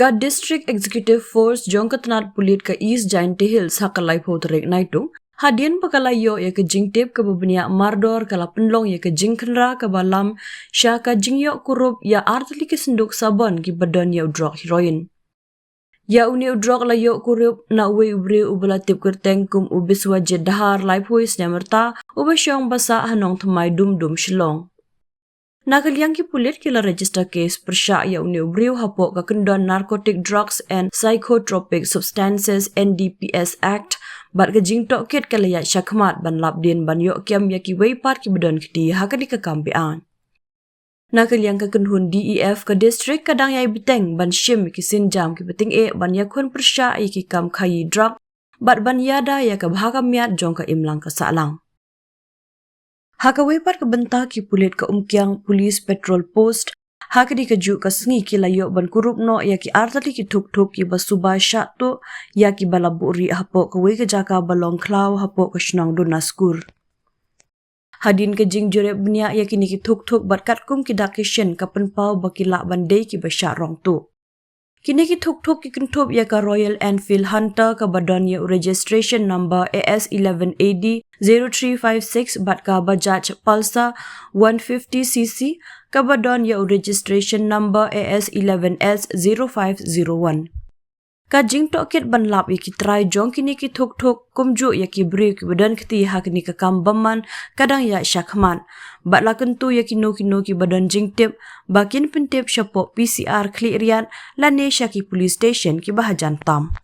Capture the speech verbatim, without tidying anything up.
Ka District Executive Force jong ka tnad pulit ka East Jaintia Hills ha ka laiphew tarik Naitung, hadien ba ka la ïoh ïa ka jingtip kaba bniah mardor, ka la pynlong ïa ka jingkhynra kaba lam sha ka jingïoh kurup ïa artylli ki synduk sabon kiba don ïa u drok heroin. Ïa une u drok la ïoh kurup na uwei u briew uba la tip kyrteng kum u Biswajit Dhar, laiphew snem rta, uba shong basah ha Nongthymmai Dumdum, Shillong. Na ka liang ki pulit, ki la register case pyrshah ïa une u briew hapoh ka kyndon Narcotic Drugs and Psychotropic Substances, N D P S Act, bad ka jingtohkit ka la ïaid shakhmat ban lap dien ban ïoh kem ïa kiwei pat kiba don kti ha kane ka kam beaiñ. Na ka liang ka kynhun D E F ka district, ka dang ïai bteng ban shim ïa ki sienjam kiba tyngeh ban ïakhun pyrshah ïa ki kam khaïi drok bad ban ïada ïa ka bha ka miat jong ka imlang ka sahlang. Ha kawei pat ka bynta, ki pulit ka Umkiang Police Patrol Post ha kane kajuh ka sngi ki la ïoh ban kurup noh ïa ki artylli ki thuk thuk kiba suba shah tuh ïa kiba la buhrieh hapoh kawei ka jaka ba long khlaw hapoh ka shnong Duna Skur. Hadien ka jingjurip bniah ïa kine ki thuk thuk bad katkum ki dak ki shin, ka pynpaw ba ki lah ban dei kiba shah rong tuh. Kine ki thuk thuk ki kynthup ïa ka Royal Enfield Hunter kaba don ïa u registration number A S eleven A D zero three five six bad ka Bajaj Pulsar one fifty C C kaba don ïa u registration number A S eleven S zero five zero one. Ka jingtohkit ban lap ïa ki trai jong kine ki thuk thuk kumjuh ïa ki briew kiba don kti ha kane ka kam bymman ka dang ïaid shakhmat. Bad la kyntu ïa kino kino kiba don jingtip ba kin pyntip shapoh P C R Khliehriat lane sha ki police station kiba hajan tam.